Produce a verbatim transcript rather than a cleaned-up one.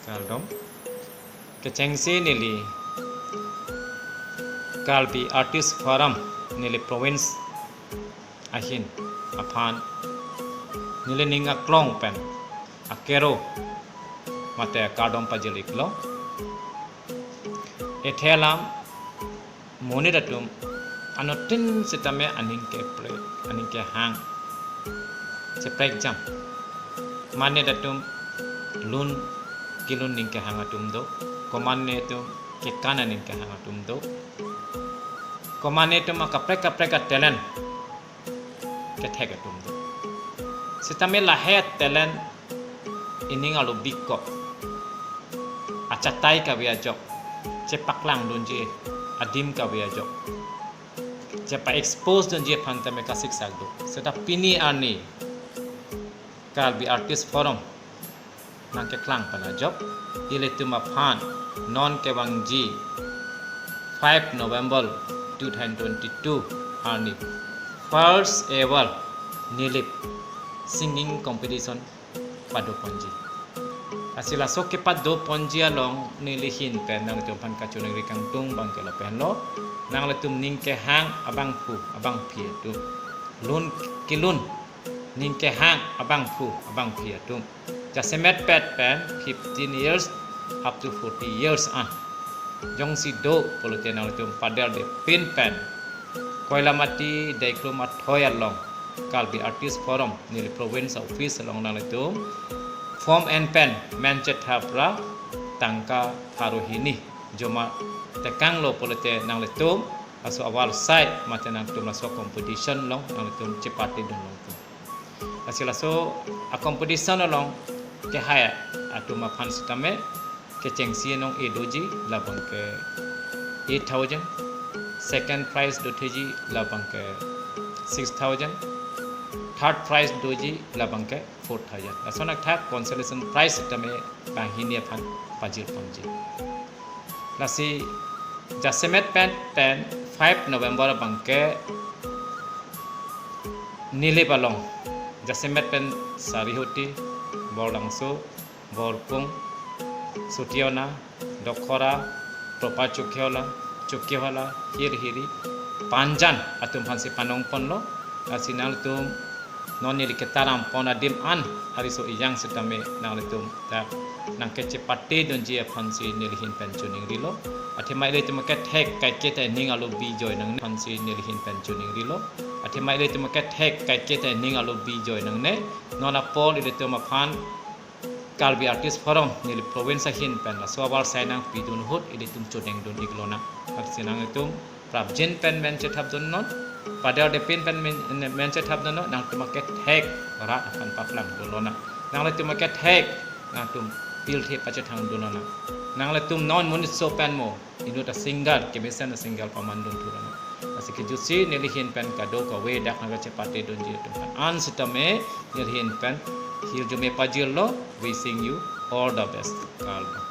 Kardom. Kechengsi neli Karbi Artist Forum, neli province ahin aphan neli ning aklong pen akero mate kardom pajir-iklo. Ethe alam monit atum anuttin sitame aning keprek, aning kehang cheprekjam. Komatne atum lun kelun ning kehang atum do, komatne atum kekan aning kehang atum do, komatne atum akaprek kaprek a-talent kethek atum do. Sitame lahei talent ining arlo bikok, achatai kave ajok, chepaklangdunji adim kave ajok, chepa-expose dunji aphan tame kasiksak do. Seta pini arni Karbi Artist Forum nangkeklang pen ajok, ilitum aphan non kevangji five November two thousand twenty-two arni first ever Nilip singing competition padoponji. Lasi laso kepadoponji along neli ahin pen nangtum aphan kachiningri kangtung abangke lapenlo, nanglitum ning kehang abangphu abangphi atum, lun kelun ning kehang abangphu abangphi atum, jasemet pet pen fifteen years up to forty years an jongsi do pulote nanglitum paderdepin pen Koilamati Deiklum athoi along Karbi Artist Forum neli province office along nanglitum form en pen men chethap ra tangka pharo hini joma tekanglo pulote nanglitum laso avarsai mate nangtum laso competition along nanglitum chepatedun longpo. Lasi laso a-competition along kehai atum aphan sitame kechengsi anong-e doji labangke eight thousand, second prize dotheji labangke six thousand, third prize doji labangke four thousand. Lason athak consolation prize sitame banghini aphan pajirponji. Lasi jasemet pet pen five November abangke Nilip along jasemet pen Sarihuti, Borlangso, Borpung, Sutiona, Dokhora, Propa Chokiola, Chokiola, Hirhiri, Panjan atum aphansi panongponlo. Lasi nanglitum non neli ketarampon adim an ariso ejang sitame nanglitum ta nangkechepatedunji aphansi neli ahin pen chiningrilo. Athema ilitum kethek kaike ta ning arlo bijoi nangne aphansi neli ahin pen chiningrilo. Athema ilitum kethek kaike ta ning arlo bijoi nangne. Non apor ilitum aphan Karbi Artist Forum neli province ahin pen laso avarsai nangpidun ahut ilitum chodengdun-iklonang. Lasi nanglitum prapjin pen men chethapdunnon, paderdepin pen men, men chethapdunnon, nangtum akethek rat aphan paplangdunlonang. Nanglitum akethek nangtum pilthe pachethangdunlonang. Nanglitum non monitso pen mo inut a-singer, kemesen a-singer pamandun thulonang. Lasi kejutsi neli ahin pen kadokave dak nangkechepatedunji atum aphan an sitame neli ahin pen hirjume pajirlo. Wishing you all the best. Kardom.